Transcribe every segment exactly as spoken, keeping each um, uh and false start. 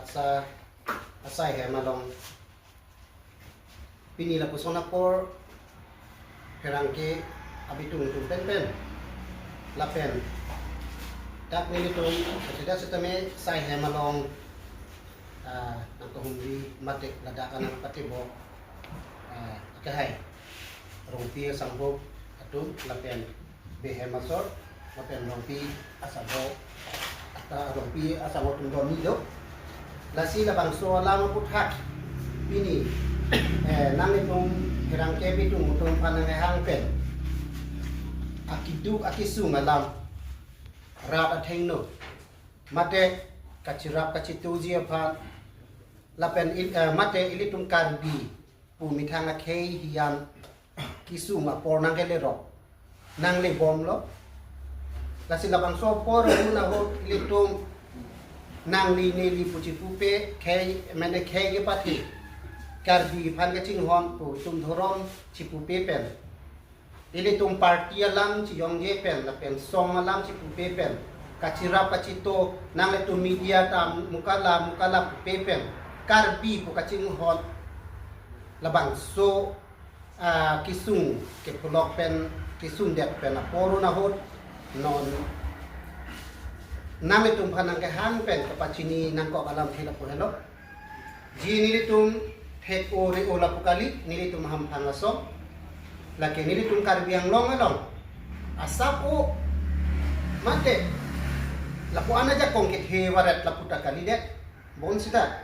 Sa asai hem along pini lapuson apor pherangke abitung tum pen pen lapen dak nelitum kachida setame sai hem along, ah, nangkahumri mate ladak anang patibok, ah, akehai Rongpi asangho atum lapen behem asor lapen Rongpi asangho, ata Rongpi asangho atum do ni do. Lasi labangso alam aphuthak pini, eh, nanglitum pherangke abitung tum aphan nangkehang pen akiduk akisung alam, rat athengno mate kachirap kachitoji aphan lapen il-, eh, mate ilitum Karbi pu methang akhei hiyan kisung apor nangkelerok nanglebomlo. Lasi labangso apor ahut ilitum nangli neli pu chipupe, khei mane khei kepathe, Karbi aphan kachinghon pu itum dhorom chipupe pen, ilitum party alam chiyongje pen lapen song alam chipupe pen, kachirap kachito nanglitum media ta mukala mukala pupe pen, Karbi pu kachinghon labangso, ah, kisung kepulok pen kisungdet pen apor ahut non nanglitum aphan nangkehang pen kapachini nangkok alamthe lapu helo. Ji nelitum thek-o re-o lapu kali, nelitum hamphang asong. Lake nelitum Karbi Anglong along asap-o mate lapu-an ajakong kethe varet lapu ta kalidet. Bonsita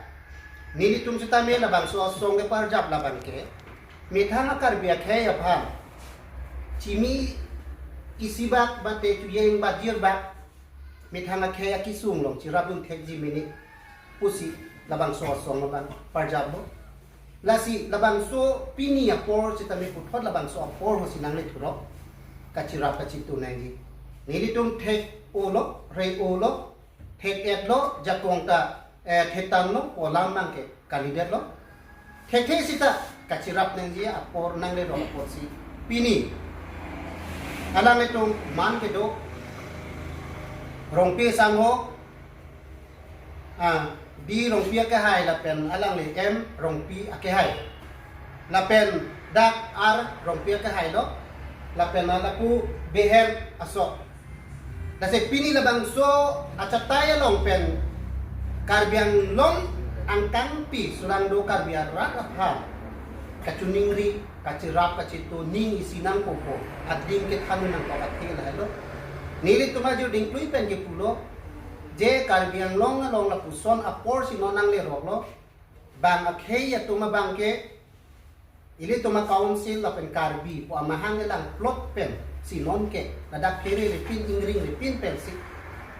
nelitum sitame labangso asong keparjap labang ke methang a-Karbi akhei aphan chimi isi bak mate chuyeng bajir bak methang akhei akisung along chirapdun thekji mene pusi labangso asong abang parjaplo. Lasi labangso pini apor sitame puthot labangso apor ho si nanglethurok kachirap kachito nangji. Nelitum thek-olo, re-olo, thek-etlo, jakong ta, eh, thetanlo pu alam abang ke kalidetlo. Thekthe sita kachirap nangji apor nanglerok apotsi pini alanglitum man kedo Rongpi asangho, ah, B Rongpi akehai lapen alangli M Rongpi akehai lapen dak R Rongpi akehailo lapen lapu behem asok. Lasi pini labangso achatai along pen Karbi Anglong angkangpi surang do Karbi arat aphan kachiningri, kachirap kachito, ning isi nangkokpo, ading kethan nangkok athe lahelo. Nelitum ajuding klui pen kepulo, je Karbi Anglong along lapuson apor si non nangleroklo, bang akhei atum abang ke ilitum a-council lapen Karbi pu amahang elang plot pen si non ke ladak phere repin ingring repin pensi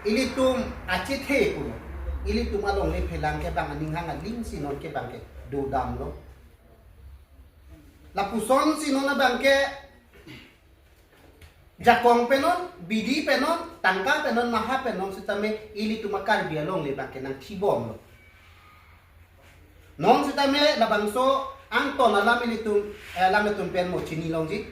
ilitum achethe pulo. Ilitum alongle phelang ke bang aning hang aling si non ke bang ke dodamlo. Lapuson si non abang ke jakong penon, bidi penon, tangka penon, maha penon sitame ilitum a-Karbi alongle abang ke nangthibomlo. Non sitame labangso angton alam ilitum, eh, alanglitum pen mo chini longji.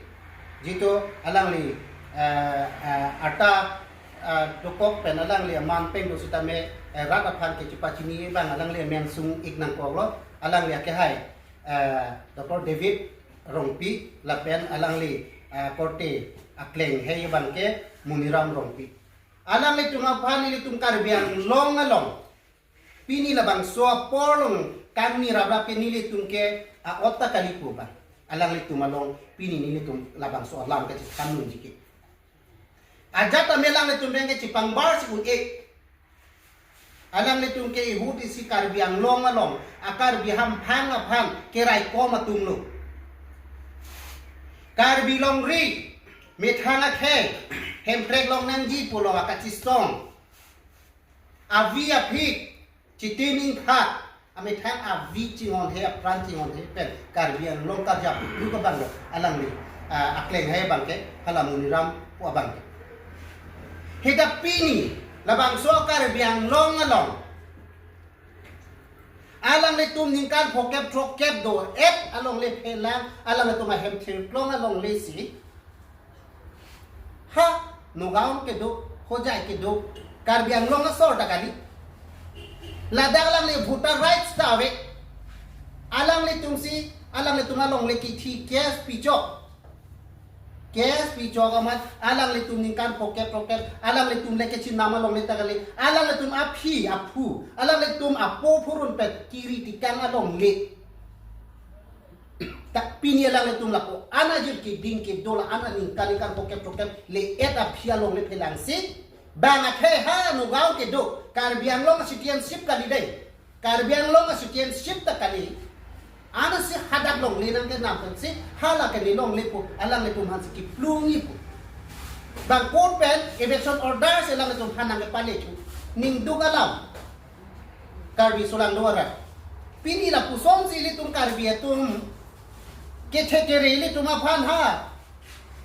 Jito alangli, eh, eh, arta, eh, dokok pen alangli aman peng do sitame, eh, rat aphan kechipachini abang alangli amen sung-ik nangkoklo, alangli akehai, eh, Doctor David Rongpi lapen alangli, eh, korte aklenghei abang ke Muniram Rongpi. Alanglitum aphan ilitum Karbi Anglong along pini labangso apor along kangni raprap ke nelitum ke a-ot ta kali pu abang. Alanglitum along pini nelitum labangso alam kachethan nangji ke. Ajat ame alanglitum abang ke chipangbar si un-e. Alanglitum ke ihut isi Karbi Anglong along a-Karbi hamphang aphan keraikom atumlo. Karbi longri, methang akhei, hemprek long nangji pulo akachesong. Avi aphik, chiti ningphat, amethang avi chinghonhe, apran chinghonhe pen Karbi Anglong karjap duk abanglo alangli, ah, aklenghei abang ke hala Muniram pu abang ke. Hita pini labangso Karbi Anglong along alanglitum ningkan phokep throkkep do-et alongle phelang alanglitum ahem thirklong alongle si, ha, Nagaon kedo, Hojai kedo, Karbi Anglong asor ta kali. Ladak alangli voter rights ta ave. Alanglitum si, alanglitum alongle kithi case pichok. Case pichok amat alanglitum ningkan phokep phokep, alanglitum le kachinam alongle ta kali, alanglitum aphi aphu, alanglitum apo phurun pen kiri tikang alongle. Ta pini alanglitum lapu an ajir keding kedo la-an aningkan ningkan phokep phokep le-et aphi alongle phelangsi. Bang akhei ha Nagaon kedo, Karbi Anglong citizenship kali dei. Karbi Anglong citizenship ta kali. Ansi hadak longle nangkenam pensi hala ke ne longle pu, alanglitum aphansi kiplungji pu. Bang court pen eviction order si alanglitum aphan nangkepale thu. Ningduk alam. Karbi solangdo arat. Pini lapusonsi ilitum Karbi atum kethe kere ilitum aphan ha.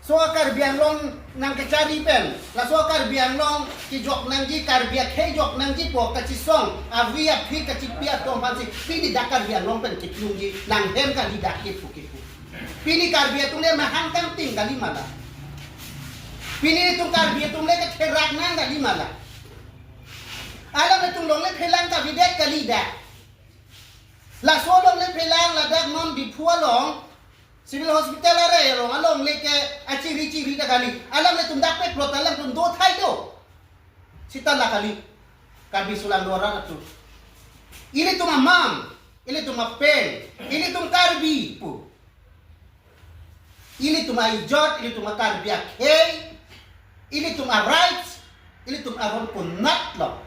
So Karbi Anglong nangkechari pen, laso Karbi Anglong kejok nangji, Karbi akhei jok nangji pu kachisong, avi aphi kachipi atum aphansi pini dak Karbi Anglong pen kiplungji, nanghem kali dak kipu kipu. Pini Karbi atum le mahang kangting kali ma la. Pini itum Karbi atum le ketherak nang kali ma la. Alanglitum longle phelang kavedet kali dak. Laso longle phelang ladak non Diphu along, Civil Hospital arei along, alongle ke achiri chiri ta kali. Alanglitum dak pekplot alanglitum do thai do. Sita la kali. Karbi solangdo arat atum. Ilitum amang, ilitum apeng, ilitum Karbi pu. Ilitum a-ijot, ilitum a-Karbi akhei, ilitum a-rights, ilitum aron konat lo.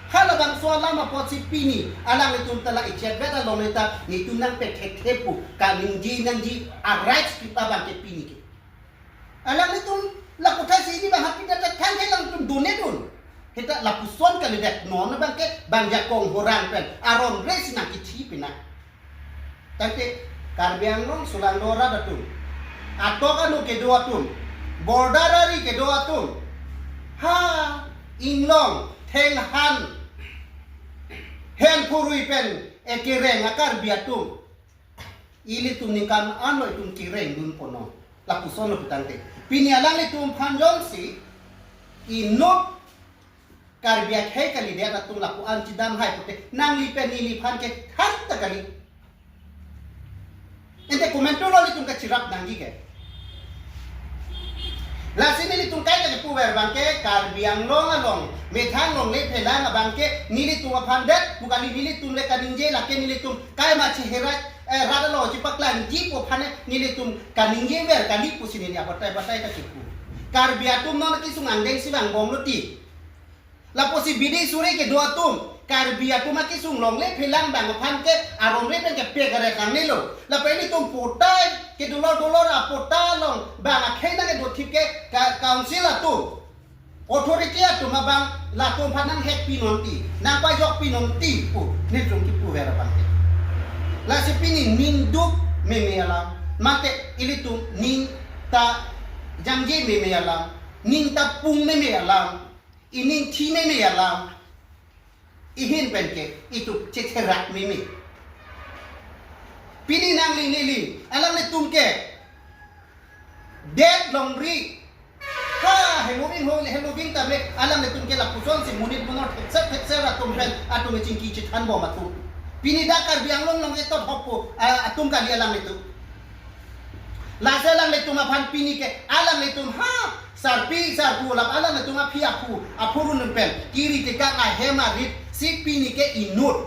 Halabangso alam apotsi pini alanglitum ta la ichetvet alongle ta netum nangpekhethe pu kaningje nangji a-rights kita abang ke pini ke. Alanglitum lapu thaisi ini bang hapita ta thang ke alanglitum done dun. Heta lapuson kalidet non abang ke bang jakong horang pen aron re si nangkithi pina. Tangte Karbi Anglong solangdo arat atum, atok anu kedo atum, border ari kedo atum, ha inglong thenghan hen phurui pen ekereng a-Karbi atum, ilitum ningkan ano itum kereng dun pono. Lapuson lo pu tangte pini alanglitum aphan jongsi inut Karbi akhei kalidet atum lapu-an chedam hai pute nangli pen neliphan ke thar ta kali. Ente komantu lo nelitum kachirap nangji ke. Lasi nelitum kaike puver abang ke Karbi Anglong along methang longle phelang abang ke nelitum aphan det pu kali, nelitum le kaningje lake nelitum kaike ma cheherai, eh, rat alo chepaklangji pu aphan nelitum kaningjever kali pusi neli abatai batai kachipu. Karbi atum non kesung angdeng si vangbom lo ti. Lapusi bidi suri kedo atum, Karbi atum akesung longle phelang abang aphan ke aron re pen kepek kare tang nelo. Lapen nelitum potai ke dolor dolor apotai along bang akhei nangkedo thip ke ka-, council atum, authority atum abang latum aphan nanghek pinon ti, nangpajok pinon ti pu nelitum kipuver abang ke. Lasi pini ningduk meme alam, mate ilitum ning ta jangje meme alam, ning ta pung meme alam, ining thi meme alam, ihin pen ke itum chetherak meme. Pini nangli neli alanglitum ke det longri, ha heloving ho heloving ta me alanglitum ke lapusonsi monit monor thekser thekser atum pen atum chingki chethanbom atum. Pini dak Karbi Anglong along etot hop pu, ah, atum kali alanglitum. Lasi alanglitum aphan pini ke alanglitum ha sarpi sarpo lap alanglitum aphi aphu aphurun pen kiri tikang ahem arit si pini ke inut.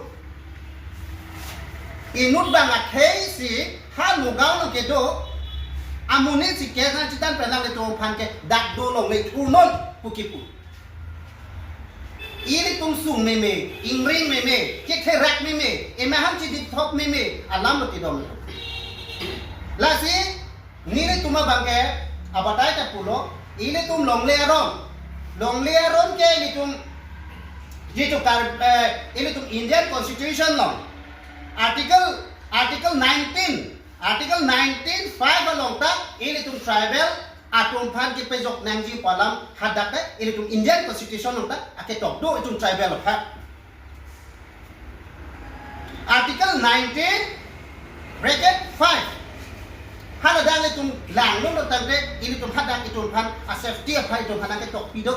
Inut bang akhei si ha Nagaon along kedo amonit si ke nang chitan pen alanglitum aphan ke dak do longle thurnon pu kipu. Ilitum sung meme, ingring meme, ketherak meme, emahan chidikthop meme alam lo tidom. Lasi nelitum abang ke abatai ta pulo, ilitum longle aron, longle aron ke ilitum jitu kar, eh, ilitum Indian Constitution along Article, Article nineteen, Article nineteen five along ta ilitum tribal atum aphan kepejok nangji pu alam hadak ta ilitum Indian Constitution along ta aketok do itum tribal aphan. Article nineteen bracket five. Hala dak itum langlo lo tangte ilitum hadak itum aphan a-safety aphan itum aphan ketok pido.